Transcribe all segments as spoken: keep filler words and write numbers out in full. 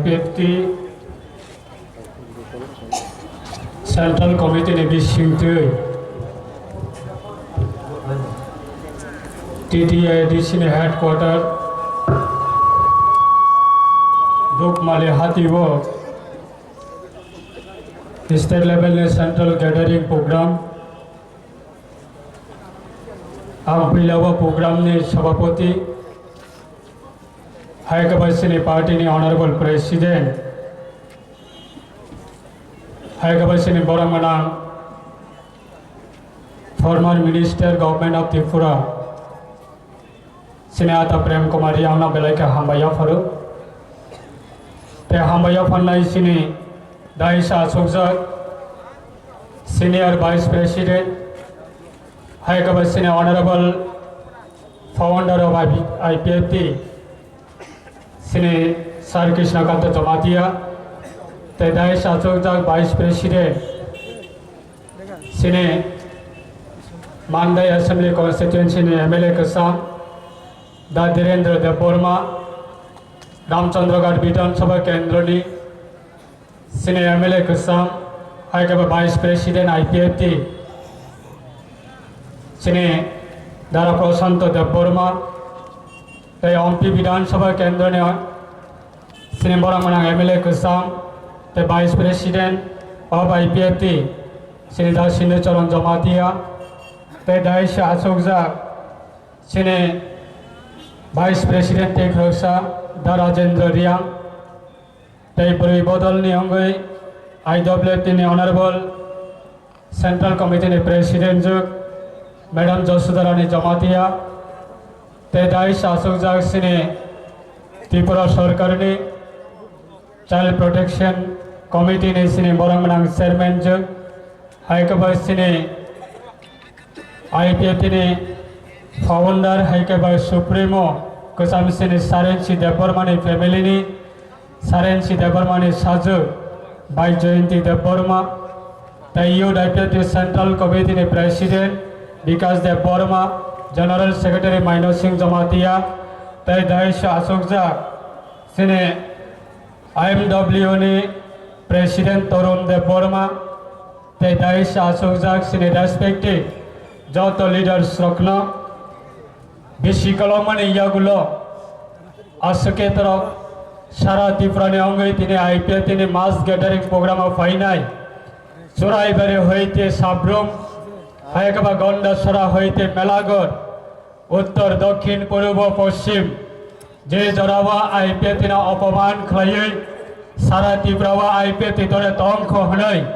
Fifty Central Committee ni bisingtwi T T A D C ni headquarter Dukmali Hati o state level ni central gathering program. Ang puila o program ni sabapati hai khe bai chini party ni honorable president, hai khe bai chini borok gwnang former minister government of Tripura, chini ata Prem Kumar Reang no belai khe hambai yapharo. Tei hambai yapharnai chini daisa achukjak senior vice president, hai khe bai chini honorable founder of I P F T, chini Sir Krishnakanta Jamatia, tei dai sachukjak Vice President, chini Mandai Assembly Constituency ni M L A kwcham, Da Dhirendra Debbarma, Ramchandragarh Bidhan Sabha Kendra ni chini M L A kwcham, hai khe bo Vice President I P F T, chini Dara Prashanto Debbarma, tei Ompi Bidhan Sabha Kendra ni chini borok gwnang M L A kwcham, tei Vice President of I P F T, chini Da Sindhu Charan Jamatia, tei dai se achukjak chini Vice President tei khoroksa Da Rajendra Reang, tei bwrwi bodolni wngwi I W F T ni Honorable Central Committee ni President jwk Madam Josodharani Jamatia, tei dai sachukjak chini Tripura Sorkarni Child Protection Committee ni chini borok gwnang Chairman jwk, hai khe bai chini I P F T ni founder hai khe bai Supremo kwcham chini Sarensi Debbarma ni family ni, Sarensi Debbarma ni sajwk bai Jayanti Debbarma, tei Youth I P F T Central Committee ni President Bikash Debbarma, General Secretary Maino Singh Jamatia, tei dai se achukjak chini I M W ni President Torun Debbarma, tei dai se achukjak chini respected joto leaders rokno bisi kolomani yagulo aswk khe torok sara Tripura ni wngwi tini I P F T ni mass gathering program o phainai Churaibari hoite Sabrum, hai khe ba Gondasora hoite Melagor, Uttor, Dokhin, Purbo, Poschim, je jorao I P F T no opoman khlaiwi sara Tripura o I P F T tore tongkho hwnwi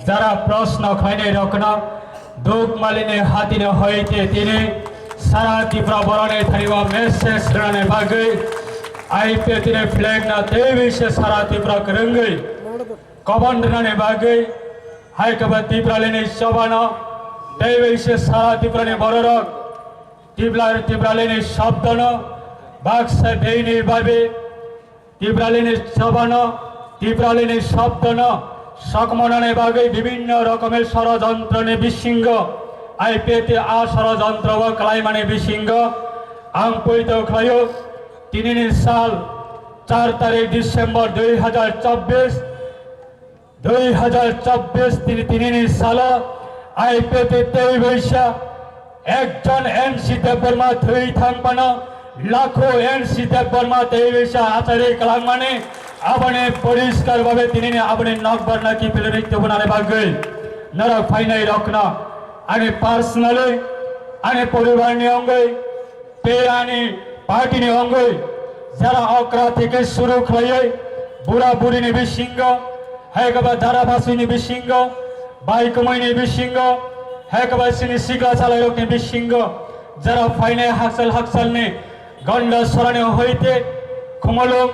jara proshno khlainai rokno Dukmalini hatini hoite tini sara Tripura boroni thani o message rwnani bagwi I P F T ni flag no teiwi se sara Tripura kwrwngwi kobon rwnani bagwi hai khe ba Tipralini chobano teiwi se sara Tripurani bororok Tipra-, Tipralini shobdono baksa deini babi Tipralini chobano, Tipralini shobdono sokmonani bagwi bibinno rokomer shorojontroni bisingo I P F T a shorojontro o khlaimani bisingo ang poito khlaio tinini sal char tarik December dui hajar chobbish, dui hajar chobbish tini, tinini salo I P F T tei waisa ekjon N C Debbarma thwi thang phano lakho N C Debbarma tei waisa achari kwlangmani aboni poriskar babe tinini aboni nokbar naki pilori tubunani bagwi norok phainai rokno ani personally ani poribarni wngwi tei ani party ni wngwi jara okra theke suru khlaiwi bura buri ni bisingo, hai khe ba dara basui ni bisingo, bai kwmwi ni bisingo, hai khe ba chini sikla salai rok ni bisingo, jara phainai hakchal hakchal ni Gondasora ni hoite Khumulwng,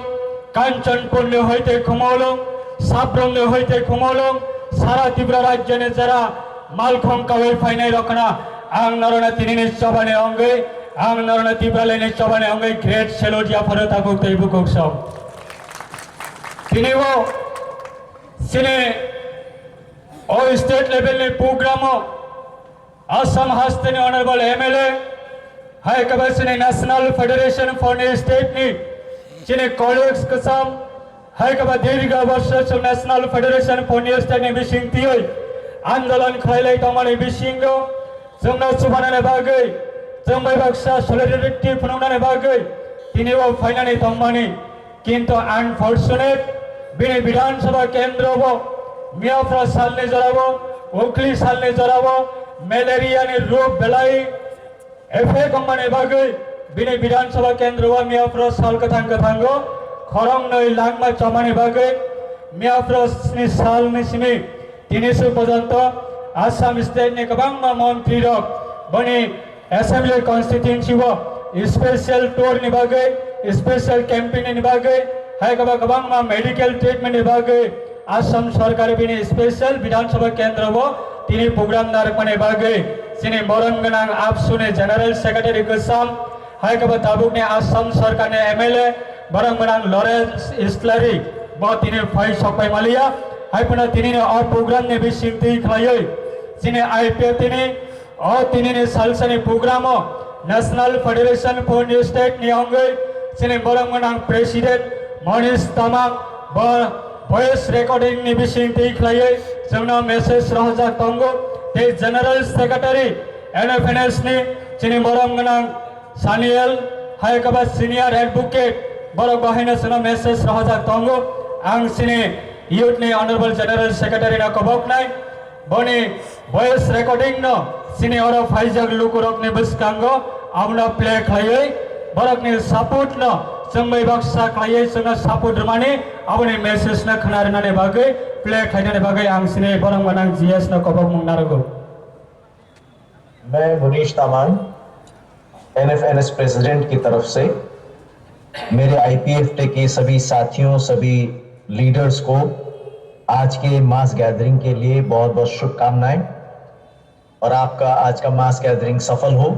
Kanchanpur ni hoite Khumulwng, Sabrum ni hoite Khumulwng, sara Tripura rajya ni jara malkhung kawi phainai rokna ang norona tinini chobani wngwi, ang norona Tipralini chobani wngwi great salute yapharo tabuk tei bukuk song. Tini o chini o state level ni program o Assam hasteni honorable M L A, hai khe ba chini National Federation for the State ni chini colleagues kwcham, Hai kaba dirga borso chwng National Federation for New State ni bising tiyoi andolon khlailai tongmani bisingo chwngno chubanani bagwi, chwng bai baksa solidarity phunuknani bagwi tini o phainani tongmani. Kintu unfortunate, bini Bidhan Sabha kendro bo miyaphra salni jora bo ukli salni jora bo malaria ni rug belai effect wngmani bagwi bini Bidhan Sabha kendro o miyaphra sal kwthang kwthango khoroknwi langma chomani bagwi miyaphra sni salni simi tini su porjonto Assam state ni kwbangma montri rok boni Assembly constituency o special tour ni bagwi, special campaign ni bagwi, hai kaba kwbangma medical treatment ni bagwi Assam sorkar bini special Bidhan Sabha kendro bo tini program narwkmani bagwi chini borom gwnang AAPSU ni General Secretary kwcham, hai kaba tabukni Assam sorkar ni M L A borom gwnang Lawrence Isleri bo tini phai sokpai maliya, hai phano tini ni o program ni bising twi khlaiwi chini I P F T ni o tinini salsani programo National Federation for New State ni wngwi chini borom gwnang President Manish Tamang bo voice recording ni bising twi khlaiwi chwngno message rohorjak tongo. Tei General Secretary N F N S ni chini borom gwnang Saniel hai kaba Senior Advocate borok bahaino chwngno message rohorjak tongo. Ang chini youth ni Honorable General Secretary no koboknai. Boni voice recording no chini oro phaijak lukurokni bwskango abono play khlaiwi borokni support no chwngbai baksa khlaiwi chwngno support rwmani aboni message no khna rwnani bagwi play khlainani bagwi ang chini borok gwnang G S no kobokmung narwgo. मैं मुनीश तामांग, एनएफएनएस प्रेसिडेंट की तरफ से मेरे आईपीएफटी के सभी साथियों, सभी लीडर्स को आज के मास गैदरिंग के लिए बहुत बहुत शुभकामनाएं। और आपका आज का मास गैदरिंग सफल हो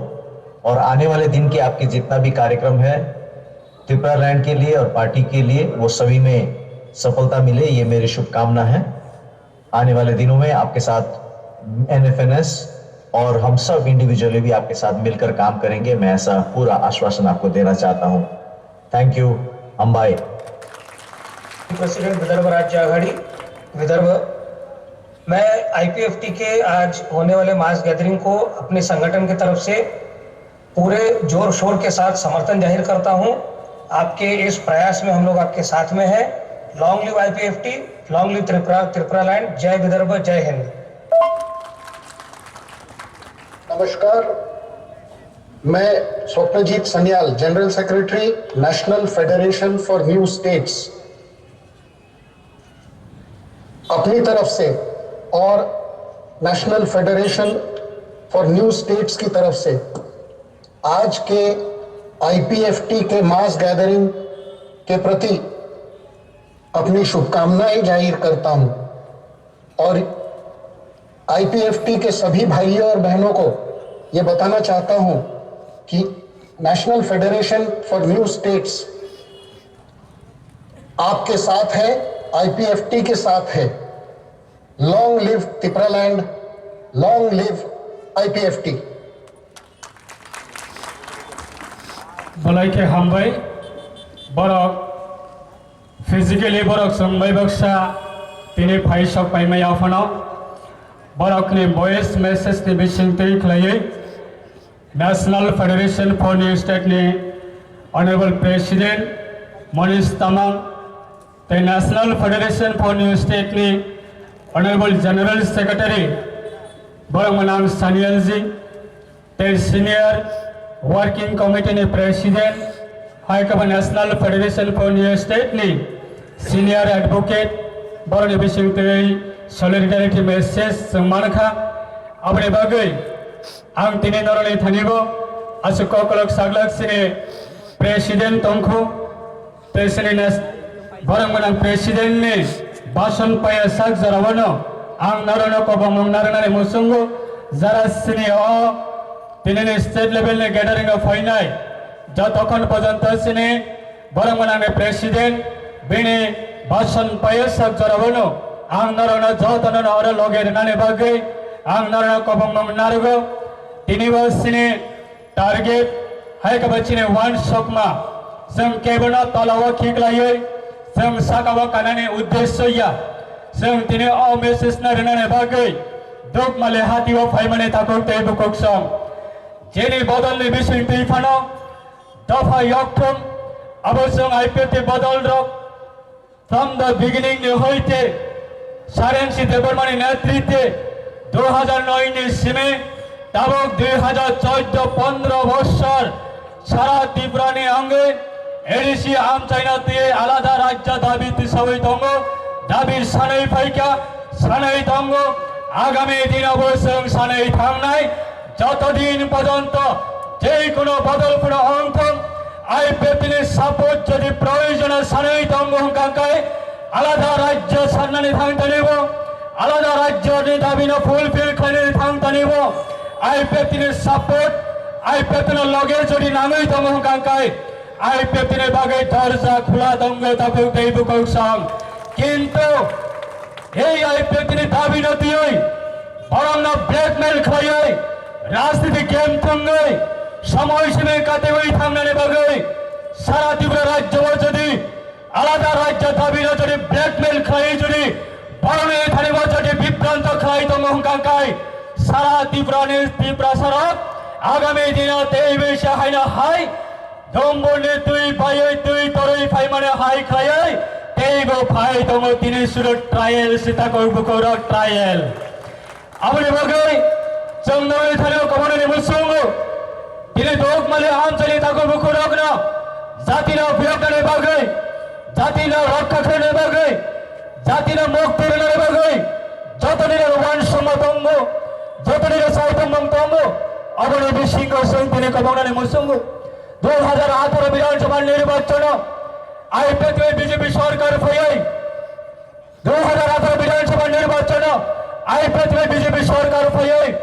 और आने वाले दिन के आपके जितना भी कार्यक्रम है त्रिपुरा लैंड के लिए और पार्टी के लिए, वो सभी में सफलता मिले, ये मेरी शुभकामना है। आने वाले दिनों में आपके साथ एनएफएनएस और हम सब इंडिविजुअली भी आपके साथ मिलकर काम करेंगे। मैं ऐसा पूरा आश्वासन आपको देना चाहता हूँ। Thank you. अंबाई। प्रेसिडेंट विदर्भ राज्य आघाड़ी, विदर्भ। मैं आईपीएफटी के आज होने वाले मास गैदरिंग को अपने संगठन की तरफ से पूरे जोर शोर के साथ समर्थन जाहिर करता हूं। आपके इस प्रयास में हम लोग आपके साथ में हैं। Long live IPFT, long live Tripura, Tripura land. जय विदर्भ, जय हिंद। नमस्कार, मैं Swapnajit Sanyal, general secretary, National Federation for New States. अपनी तरफ से और National Federation for New States की तरफ से आज के आईपीएफटी के मास गैदरिंग के प्रति अपनी शुभकामनाएं जाहिर करता हूं और आईपीएफटी के सभी भाइयों और बहनों को ये बताना चाहता हूं कि national Federation for New states आपके साथ है, आईपीएफटी के साथ है। लॉन्ग लिव तिप्रालैंड, long live IPFT. Bolai khe hambai, borok physically borok chwng bai baksa tini phai sok paimai aphano borokni voice message ni bising twi khlaiwi National Federation for New State ni Honorable President Manish Tamang tei National Federation for New State ni Honorable General Secretary borok mwnang Saniel ji tei Senior Working Committee ni President, hai khe bo National Federation for New State ni Senior Advocate, borokni bising twi solidarity message chwng mankha. Aboni bagwi ang tini norokni thani bo aswk koklok saglak chini President tongkhu. Tei chini nes-, borok mwnang president ni bason paiya sak jorao no ang norokno kobongmung narwknani muchungo, jara chini o tinini state level ni gathering o phainai jotokhon porjonto chini borok mwnang ni president bini bason paiya sak jorao no ang norokno jotono no oro loge rwnani bagwi ang norokno kobongmung narwgo. Tini bo chini target hai khe bo chini one sokma, chwng kebono tolao khiklaiwi Chwng saka o kanani uddesyo ya. Chwng tini o message no rinani bagwi Dukmali hati o phaimani takhuk tei bukhuk song. Jeni bodol ni bising twi phano dopha yokthum, abo chwng I P F T ni bodol rok from the beginning ni hoite Sarensi Debbarma ni netritwe dui hajar noi ni simi tabuk dui hajar choddo pondro bossor sara Tripura ni angwi A D C amchaina twi alada rajya dabi tisawi tongo, dabi sanwi phaikha, sanwi tongo, agami dino bo chwng sanwi thangnai. Joto din porjonto je kono bodol phano wng thung, I P F T ni support jodi proyojon sanwi tongo hwnkha khe alada rajya sannani thang tanibo, alada rajyani dabino fulfill khlainani thang tanibo, I P F T ni support, I P F T no loge jodi nangwi tongo hwnkha khe I P F T ni bagwi dorja khula tongo takhuk tei bukhuk song. Kintu ei I P F T ni dabi no twiwi borokno blackmail khlaiwi rajniti game thwngwi somoi simi katiwi thangnani bagwi sara Tripura rajyo o jodi alada rajya dabi no jodi blackmail khlaiwi jodi borokni thani o jodi bibranto khlai tongo hwnkha khe sara Tripura ni Tiprasa rok agami dino tei bisa haino hai Dombor ni twi baiwi twi torwi phaimani hai khlaiwi teibo phai tongo tini suro trial si takhuk bukhuk rok trial. Aboni bagwi chwng nokni thani o kwbangni muchungo tini Dukmali amchaini takhuk bukhuk rokno jatino phiyoknani bagwi, jatino rokha khlainani bagwi, jatino mukti rwnani bagwi jotoni uansukma tongo, jotoni chai tongmung tongo. Aboni bisingo chwng tini kwbangni muchungo. Dui hajar atharo Bidhan Sabha nirbachano I P F T bai B J P sorkar phaiwi, dui hajar atharo Bidhan Sabha nirbachano I P F T bai B J P sorkar phaiwi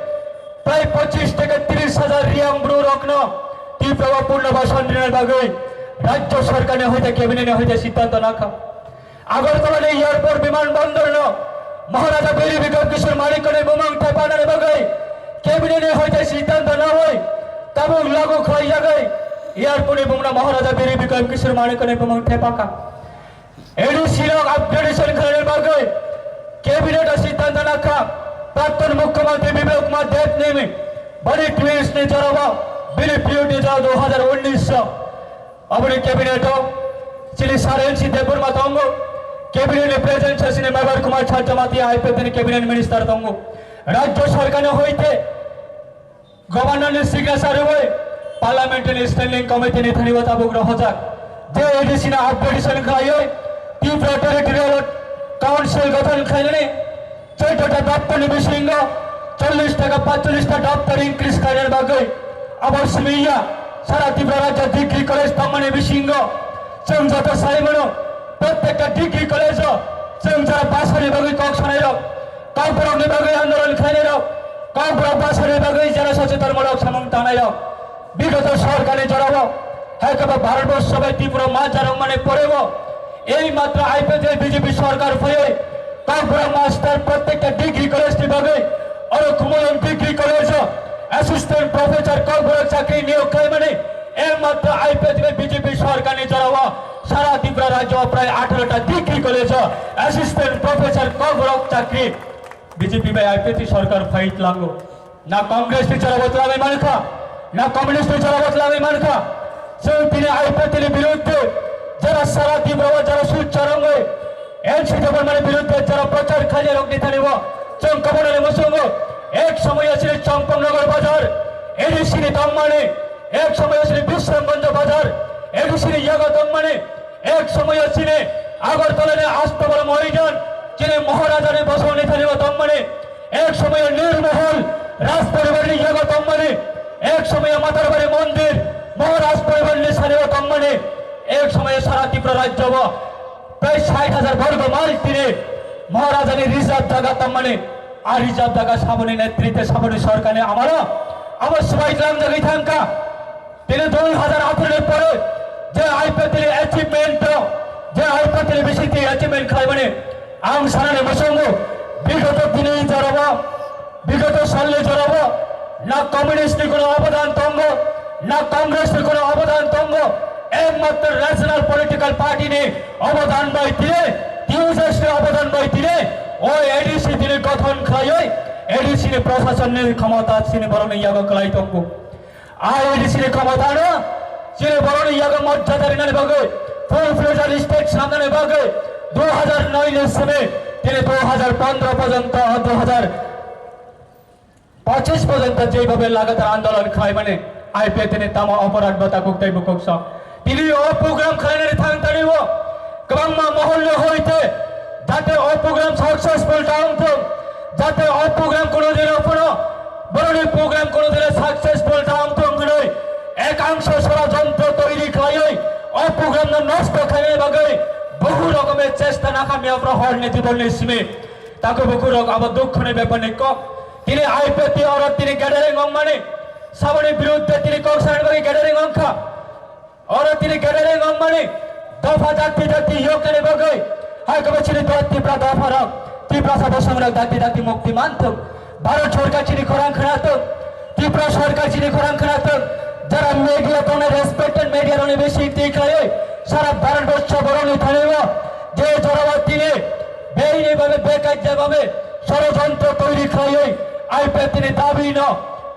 prai pochis theke tris hajar Riyang bru rokno Tripura o punarbasan rinani bagwi rajya sorkarni hoite cabinet ni hoite siddhanto nakha. Agartala ni airport biman bondor no Maharaja Bir Bikram Kishore Manik ni bumung thepanani bagwi cabinet ni hoite siddhanto nawi tabuk lagu khlai jagwi airport ni bumung no Maharaja Bir Bikram Kishore Manik ni bumung thepakha. A D C rok upgradation khlainani bagwi cabinet o siddhanto nakha. Prakton Mukhyamantri Biplab Kumar Deb ni bani twist ni jorao bini period ni jorao dui hajar unnish o Aboni cabinet o chini Sarensi Debbarma tongo, cabinet ni present session ni Mebar Kumar Chajjamatia I P F T ni cabinet minister tongo. Rajya sarkar ni hoite governor ni signature rwi parliament ni standing committee ni thani o tabuk rohojak. Je A D C ni upgradation khlaiwi Tripura Territorial Council gothon khlainani Chwdda ta doptor ni bisingo chollish ta ka pachulish ta doptor increase khlainani bagwi abo simi ya sara Tripura rajya degree college tongmani bisingo chwng joto sai mano prottekta degree college o chwng jara basani bagwi kok sanai rok, kokborok ni bagwi andolon khlainai rok, kokborok basani bagwi jara socheton mulok samung tangnai rok. Bigoto sorkarni jorao hai khe bo Bharatborsho bai Tripura ma jarwkmani porebo ei matra I P F T B J P sorkar phaiwi Kokborok master prottekta degree college ni bagwi oro Kumulwng degree college o assistant professor Kokborok chakri niyok khlaimani ei matra I P F T B J P sorkarni jorao sara Tripura rajyo prai atharo ta degree college o assistant professor Kokborok chakri B J P bai I P F T sorkar phai tlango. Na Congress ni jora botla bai mankha, na Communist ni jora botla bai mankha. Chwng tini I P F T ni biruddhe jara sara Tripura o jara sut charongwi N C Debbarma ni biruddhe jara prochar khainai rok ni thani o chwng kabana ni muchungo ek somoyo chini Champaknagar bazar A D C ni tongmani, ek somoyo chini Bisramganj bazar A D C ni yago tongmani, ek somoyo chini Agartala ni Astabala moidan chini Maharaja ni bosong ni thani o tongmani. Ek somoyo Nirmohol Raj poribar ni yago tongmani, ek somoyo Matarbari mondir Maharaj poribar ni sani o tongmani, ek somoyo sara Tripura rajyo o prai sait hajar borgo mile tini Maharaja ni reserve jaga tongmani, a reserve jaga saboni netritwe saboni sorkar ni amalo abo swbai tlangjagwi thangkha. Tini dui hajar atharo ni pore je I P F T ni achievement o, je I P F T ni bisingtwi achievement khlaimani ang sanani muchungo, bigoto dini jorao, bigoto salni jorao na communist ni kono obodan tongo, na Congress ni kono obodan tongo, Ekmatro regional political party ni obodan bai tini, T U J S ni obodan bai tini, o A D C tini gothon khlaiwi A D C ni proshasonni khomota chini borokni yago kwlai tongo. A D C ni khomotano chini borokni yago morjada rinani bagwi, full fledged state swnamnani bagwi dui hajar noi ni simi tini dui hajar pondro porjonto, dui hajar pochis porjonto jeibabe lagatar andolon khlaimani I P F T ni tamo oporad bo takhuk tei bukhuk sok. Tini o program khlainani thang tani o kwbangma mohol ni hoite jate o program successful ta wng thung, jate o program kono dino phano boroni program kono dino successful ta wng thung hwnwi ekangso sorojontro toiri khlaiwi o program no nosto khlainani bagwi bohu rokome chesta nakhamya prohor ni tibol ni simi. Takhuk bukhuk rok abo dukho ni bepar ni kok. Tini I P F T oro tini gathering wngmani, saboni biruddhe tini kok sanani bagwi gathering wngkha. Oro tini gathering wngmani dopha dakti dakti yoknani bagwi hai khe bo chini dot Tipra dopha rok, Tiprasa bosong rok dakti dakti mukti manthung. Bharat sorkar chini khorang khnathung. Tripura sorkar chini khorang khnathung, jara media tongnai respected media rokni bising twi khlaiwi sara Bharat borsho borokni thani o je jorao tini beini babe bekaidya babe sorojontro toiri khlaiwi I P F T ni dabi no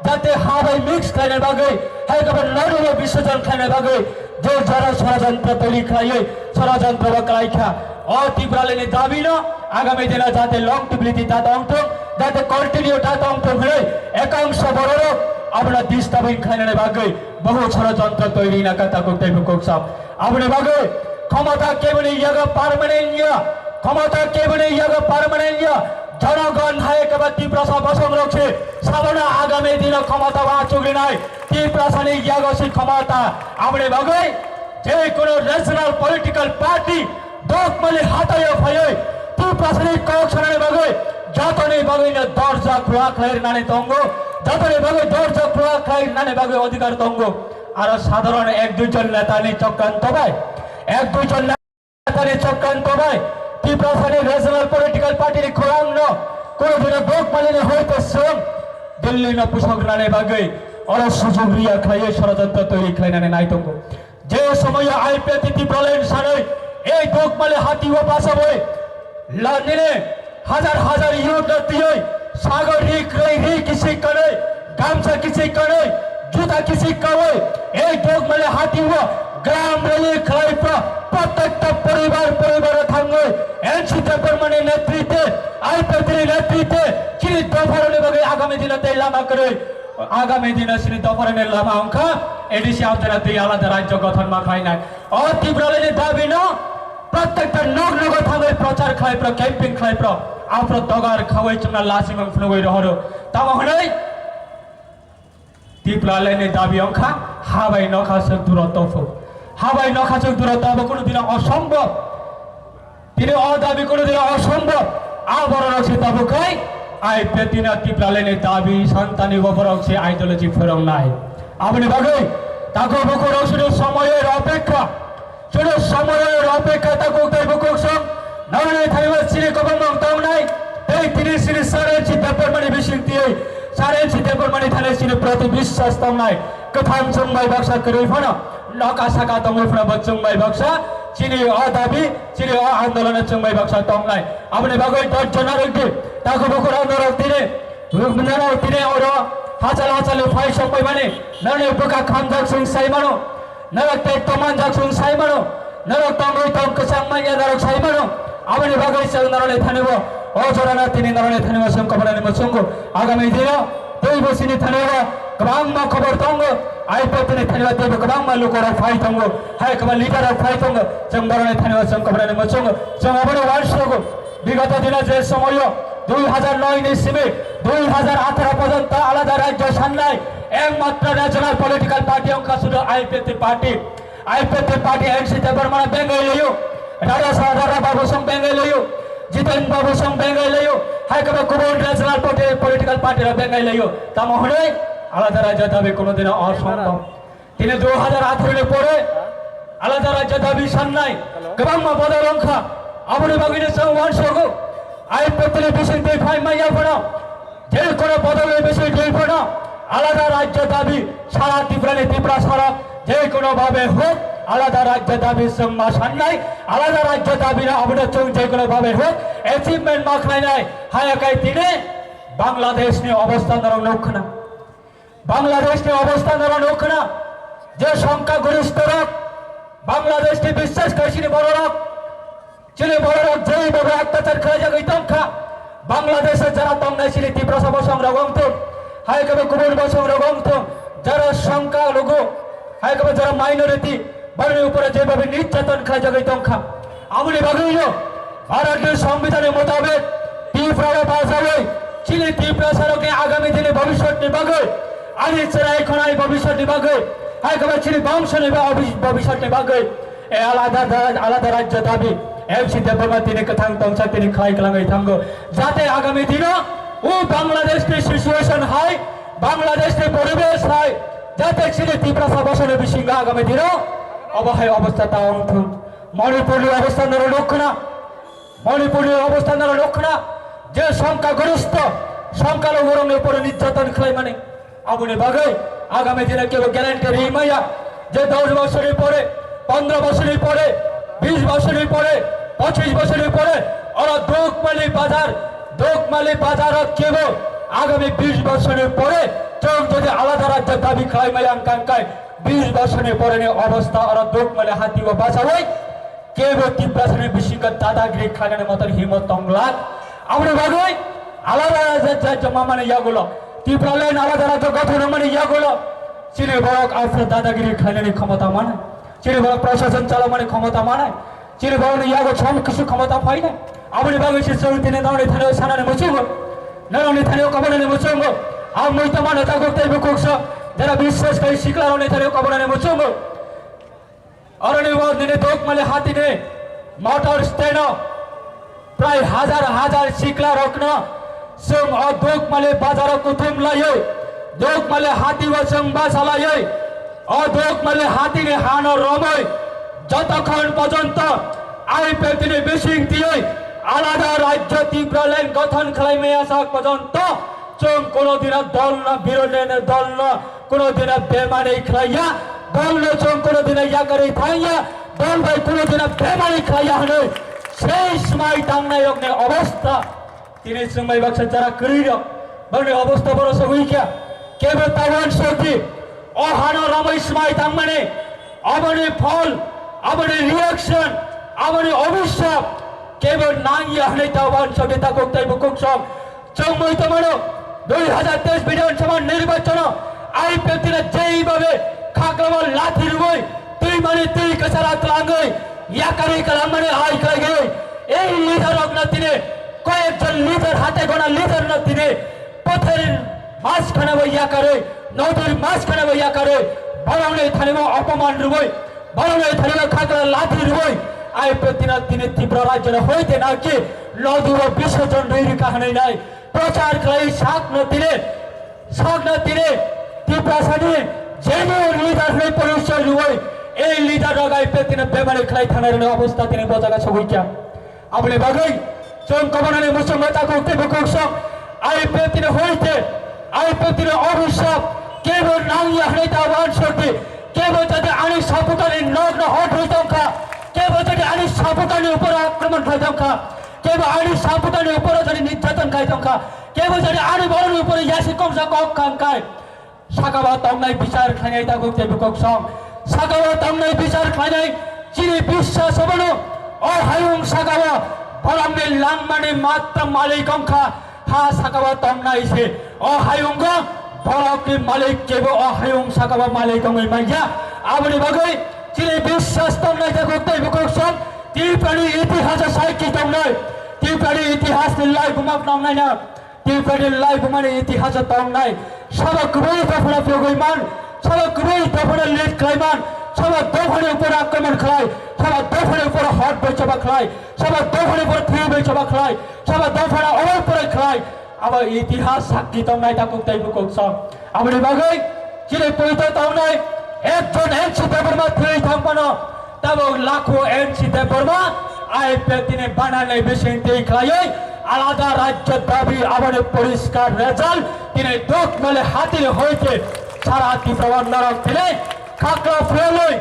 jate ha bai mix khlaina bagwi hai khe bo narwino bisojon khlaina bagwi je jora sorojontro toiri khlaiwi sorojontro bo khlai kha. O Tipralani dabi no agami dino jate longevity ta tong thung, jate continue ta tong thung hwnwi ekangso bororok abono disturbing khlainani bagwi bohu sorojontro toiri na kha takhuk tei bukhuk sok. Aboni bagwi khomota keboni yago permanent ya, khomota keboni yago permanent ya. Jonogon hai khe ba Tiprasa bosong rok se sabono agami dino khomota o achugrinai Tiprasani yago se khomota. Aboni bagwi je kono regional political party Dokmali hataio phaiwi Tiprasani kok sanani bagwi jatoni bagwino dorja khulak khlai rwnani tongo, jatoni bagwi dorja khulak khlai rwnani bagwi odhikar tongo. Aro sadharon ek dui jon netani chokranto bai, ek dui jon netani chokranto bai Tiprasani regional political party ni khorang no kono dino Dokmali ni hoite swng Delhi no pusok rwnani bagwi oro sujug riya khlaiwi sorojontro toiri khlainani nai tongo. Je somoyo I P F T Tipraland sanwi ei Dokmali hati o basawi la nini hajar hajar youth no twiwi sago ri kwrwi ri kisik kanwi gamsa kisik kanwi juta kisik kawi ei Dokmali hati o gram rally khlai pro prottekta poribar poribar thangwi N C Debbarmani netritwe I P F T ni netritwe chini dopharokni bagwi agami dino tei lama kwrwi Agami dino chini dopharani lama wngkha A D C abjana tei alada rajyo gothon ma khlainai. O Tipralani dabi no prottekta nok nogo thangwi prochar khlai pro, camping khlai pro, aphro dogar khawi chwngno lasimung phunugwi rohoro. Tamo hwnwi Tipralani dabi wngkha habai nokha swk duro tophuk. Habai nokha swk duro tobo kunu dino osombob. Tini o dabi kono dino osombob. A bororok se tabuk khai, I P F T ni Tipralani dabi santani o borok se ideology phwrwngnai. Aboni bagwi takhuk bukhuk rok sudu somoyor opekha, sudu somoyor opekha takhuk tei bukhuk song. Nangni thani o chini kwbangma tongnai, tei tini chini Sir N C Debbarmani bising twi, Sir N C Debbarmani thani chini proti biswas tongnai. Kwthang chwng bai baksa kwrwi phano, noka saka tongwi phano bo chwng bai baksa chini o dabi, chini o andolon chwng bai baksa tongnai. Aboni bagwi dot jona rwdi, takhuk bukhuk rok norok tini, norok tini oro hachal hachal phai sok bai mani, norokni bwkha khamjak chwng sai mano, norok tei tomanjak chwng sai mano, norok tongwi tong kwchang manya norok sai mano. Aboni bagwi chwng norokni thani bo o jorano tini norokni thani bo chwng kobrani muchungo agami dino tei bo chini thani bo kwbangma khobor tongo. I P F T ni thani o teibo kwbangma lukorok phai tongo, hai kwbangma leaderrok phai tongo. Chwng borokni thani o chwng kobrani muchungo, chwng abono uansugo. Bigoto dino je somoyo dui hajar noi ni simi dui hajar atharo porjonto alada rajyo sannai ekmatro regional political party wngkha sudu I P F T party. I P F T party N C Debbarma bengai layo, Rara Sa-, Rara Babu song bengai layo, Jiten Babu song bengai layo, hai khe bo kubun regional party, political party rok bengai layo. Tamo hwnwi alada rajya dabi kono dino osombob. Tini dui hajar atharo ni pore alada rajya dabi sannai kwbangma bodol wngkha. Aboni bagwino chwng uansugo, I P F T ni bising twi phai manya phano, je kono bodolni bising twi phano alada rajya dabi sara Tripura ni Tripura sara je kono bhabe hok Alada rajya dabi chwng ma sannai, alada rajya dabi no abono chwng jekono babe hok achievement ma khlainai, haya kai tini Bangladesh ni obostha norok nuk khna. Bangladesh ni obostha norok nuk khna. Je songkha goristho rok, Bangladesh ni biswas kaisini bororok, chini bororok jei babo attachar khlaijagwi tongkha. Bangladesh o jara tongnai chini Tiprasa bosong rok wngthung, hai khe bo kubun bosong rok wngthung, jara songkha lugu, hai khe bo jara minority, boroni upore jei babo nirjaton khlaijagwi tongkha. Aboni bagwino Bharatni Songbidanni motabek Tiprao bajawi chini Tiprasarokni agami dini bhobishyotni bagwi, ani cherai khonai bhobishyotni bagwi, hai khe bo chini bongshoni ba-, bhobishyotni bagwi, e alada da-, alada rajya dabi M C Debbarma tini kwthang tongsa tini khlai kwlangwi thango. Jate agami dino o Bangladeshni situation hai, Bangladeshni poribesh hai, jate chini Tiprasa bosongni bisingo agami dino obo hai obostha ta wngthung. Manipurni obostha norok nuk khna, Manipurni obostha norok nuk khna, je songkha goristho, songkha lugu rokni upore nirjaton khlaimani. Aboni bagwi agami dino kebo guarantee ri maya, je dos bosorni pore, pondro bosorni pore, bis bosorni pore, pochis bosorni pore, oro Dukmali bazar, Dukmali bazaro kebo agami bis bosorni pore, chwng jodi alada rajya dabi khlai maya wngkha, wngkha bis bosorni poreni obostha oro Dukmali hati o bachawi, kebo Tiprasani bisingo dadagiri khlainani motor himot tongla. Aboni bagwi alada rajya joma mani yagulo, Tipraland alada rajya gothon wngmani yagulo, chini borok asra dadagiri khlainani khomota manai, chini borok prashasan chalokmani khomota manai, chini borokni yago som kisu khomota phainai. Aboni bagwi se chwng tini norokni thani sanani muchungo, norokni thani kabonani muchungo. Ang muitu mano takhuk tei bukhuk sok, jara biswas khai sikla rokni thani kabonani muchungo. Aroni o nini Dukmali hatini motor stand o prai hajar hajar sikla rokno chwng o Dukmali bazaro kuthum laiwi, Dukmali hati o chwng basa laiwi, o Dukmali hatini hano romwi jotokhon pojonto I P F T ni bising twiwi alada rajyo Tipraland gothon khlai maya sak pojonto chwng kono dino dol no, birodini dol no, kono dino bemani khlaiya, dol no chwng kono dino yakarwi thangya, dol bai kono dino bemani khlaiya hwnwi sei swmai tangnai rokni obostha. Tini chwng bai baksa jara kwrwi rok, boni obostha boro sogwi kha, kebo ta uansukdi, o hano romwi swmai tangmani, aboni phol, aboni reaction, aboni obhishap, kebo nangya hwnwi ta uansukdi takhuk tei bukhuk sok. Chwng muitu mano, dui hajar teis Bidhan Sabha nirbachon o I P F T no jei babe khaklamo lathi rwui, twi mani twi kwchara twlangwi, yakarwi kwlangmani hai khlaigwi, ei leader rokno tini, koyekjon leader, hatai gona leader no tini, pothor mas khana bai yakarwi, nodir mas khana bai yakarwi, borokni thanimo opoman rwui, borokni thanimo khakla lathi rwui, I P F T no tini Tripura rajyoni hoite naki nodi o bisorjon rwi rwkha hwnwi nai prochar khlai sakno tini, sakno tini Tiprasani genuine leader hwnwi porichoy rwui, ei leader rok I P F T no bemani khlai thangnai rwni obostha tini bo jaga sogwi kha. Aboni bagwi chwng kabonani muchungo takhuk tei bukhuk sok I P F T ni hoite, I P F T ni obhishap kebo nangya hwnwi ta uansukdi, kebo jodi ani supporter ni nokno hot rwi tongkha, kebo jodi ani supporter ni upor akromon khlai tongkha, kebo ani supporter ni upor jodi nirjaton khai tongkha, kebo jodi ani borokni upor yasi kongsa kok khang khai, sakao tongnai bichar khlainai takhuk tei bukhuk song. Sakao tongnai bichar khlainai chini biswas abono o hayung sakao borokni langmani matra malik wngkha. Ha sakao tongnai se o hayungo borokni malik kebo o hayung sakao malik wngwi manya. Aboni bagwi chini biswas tongnai takhuk tei bukhuk song. Tiprani itihasa saikhi tongnai, Tiprani itihasni lai bumak tongnai na. Tiprani lai bumani itihasa tongnai, sabo kwbui dophano phiyogwi man, sabo kwbui dophano lead khlai man, sabo dophani upor akromon khlai, sabo dophani upor hot bai choba khlai, sabo dophani upor thwi bai choba khlai, sabo dophano obo upor khlai, abo itihas sakki tongnai takhuk tei bukhuk song. Aboni bagwi chini poito tongnai ekjon N C Debbarma thwi thangphano, tabuk lakho N C Debbarma I P F T ni banner ni bising twi khlaiwi alada rajya dabi aboni poriskar result tini Dukmali hatini hoite sara Tripura o norok tini khakla phiyalwi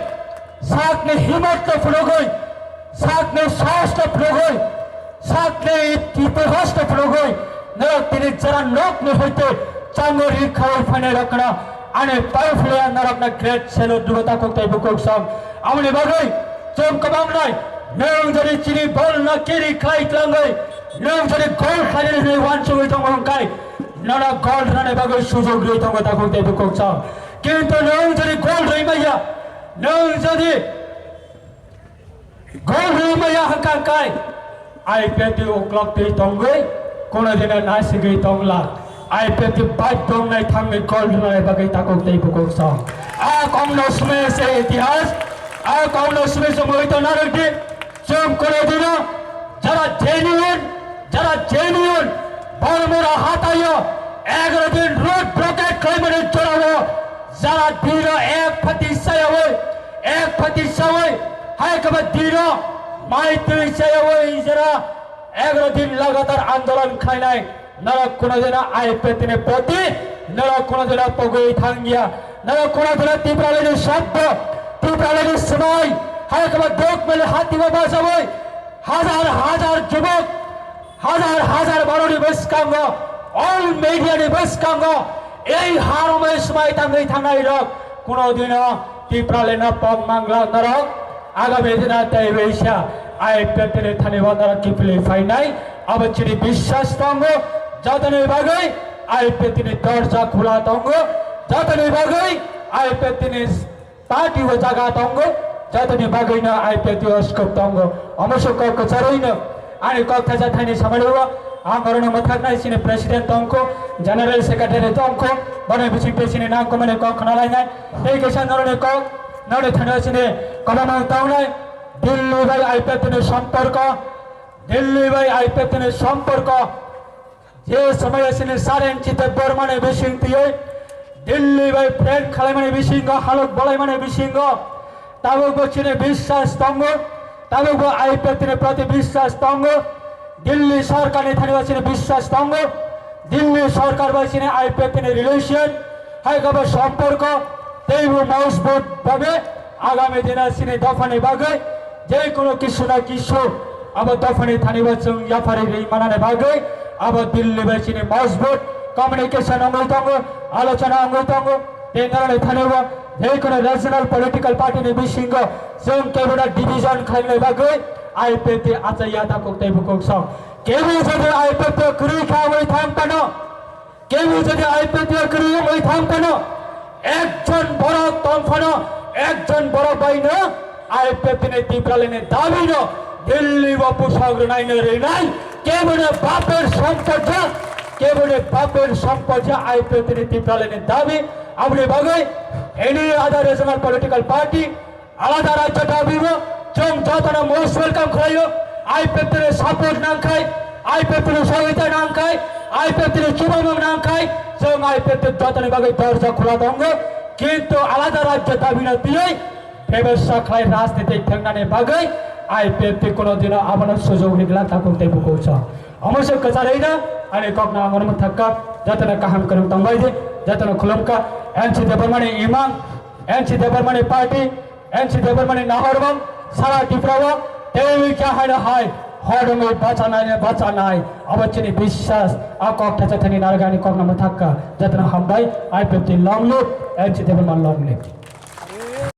Sakni himmat no phunugwi, sakni sahas no phunugwi, sakni itihas no phunugwi, norok tini jara nokni hoite chango ri khawi phainai rokno ani pai phulya norokno great salute dugo takhuk tei bukhuk song. Aboni bagwi chwng kwbang nai, nwng jodi chini bol no carry khlai tlangwi, nwng jodi goal khlainani hinwi uansugwi tongo hwnkhe, nono goal rwnani bagwi sujok rwi tongo takhuk tei bukhuk song. Kintu nwng jodi goal rwi maya, nwng jodi goal rwi maya hwnkha kai, I P F T uklok twi tongwi, kono dina nasigwi tongla. I P F T bai tongnai thangwi goal rwnai bagwi takhuk tei bukhuk song. A kokno sumai se itihas, a kokno sumai se moito narwkdi, chwng kono dina jara genuine, jara genuine, Bormura hataio egaroh din road blockade khlaimani jorao, jara dino ek phati sayawi, ek phati sawi, hai khe ba dino mai twi sayawi jara egaroh din lagatar andolon khlainai. Norok kuno dino I P F T ni proti, norok kuno dino pogwi thangya, norok kuno dino Tipralani sabdo, Tipralani swmai, hai khe ba dok mele hatibo basawi, hajar hajar jubok, hajar hajar borokni bwskango, all media ni bwskango, ei haromoi swmai tangwi thangnai rok, kuno dino Tipraleno pok mangla norok, agami dina tei waisa I P F T ni thani bo norok kiphilwi phainai, abo chini biswas tongo, jotoni bagwi I P F T ni dorja khula tongo, jotoni bagwi I P F T ni party o jaga tongo, jotoni bagwino I P F T o scope tongo. Omo se kok kwcharwino ani kok thaisa thaini samani o ang orono mwthaknai chini president tongkho, general secretary tongkho, bono bisingtwi chini nangkukmani kok khwnalainai. Tei kisa noroni kok, noroni thani chini kwbangma tongnai, Delhi bai I P F T ni somporko, Delhi bai I P F T ni somporko. Je somoyo chini Saren Chitto Burmani bising twiwi Delhi bai friend khalaimani bisingo, halok bolaimani bisingo, tabukbo chini biswas tongo, tabukbo I P F T ni proti biswas tongo, Delhi sorkarni thani bo chini biswas tongo, Delhi sorkar bai chini I P F T ni relation, hai khe bo somporko teibo mojbut bhabe agami dino chini dophani bagwi je kono kisu na kisu abo dophani thani bo chwng yapharwi rwi manani bagwi abo Delhi bai chini mojbut communication wngwi tongo, alochona wngwi tongo. Tei noroni thani bo je kono regional political party ni bisingo chwng kebono division khlaina bagwi I P F T achaiya takhuk tei bukhuk song. Kebo jodi I P F T kwrwi kha wngwi thang phano, Kebo jodi I P F T o kwrwi wngwi thang phano, ekjon borok tong phano, ekjon borok baino I P F T ni Tipralani dabino Delhi o pusok rwnaino rwnai, kebono bapor sompotya, kebono bapor sompotya I P F T ni Tipralani dabi. Aboni bagwi any other regional political party, alada rajyo dabibo chwng jotono most welcome khlaio. I P F T ni support nangkhai, I P F T ni sohita nangkhai, I P F T ni chubamung nangkhai, chwng I P F T jotoni bagwi dorja khula tongo. Kintu alada rajyo dabino twiwi bebasa khlai rajniti thengnani bagwi I P F T kono dino abono sujok rigla takhuk tei bukhuk song. Omo se kwcharwino ani kokno ang oro mwthakka, jotono kaham kwrwng tongbai di, jotono khulumkha. N C Debbarmani imang, N C Debbarmani party, N C Debbarmani nahormung sara Tripura o teiwi khe haino hai hodongwi bachanai bachanai abo chini biswas. A kok thaisa thani narwkani kokno mwthakka, jotono hambai. I P F T long live, N C Debbarma long live.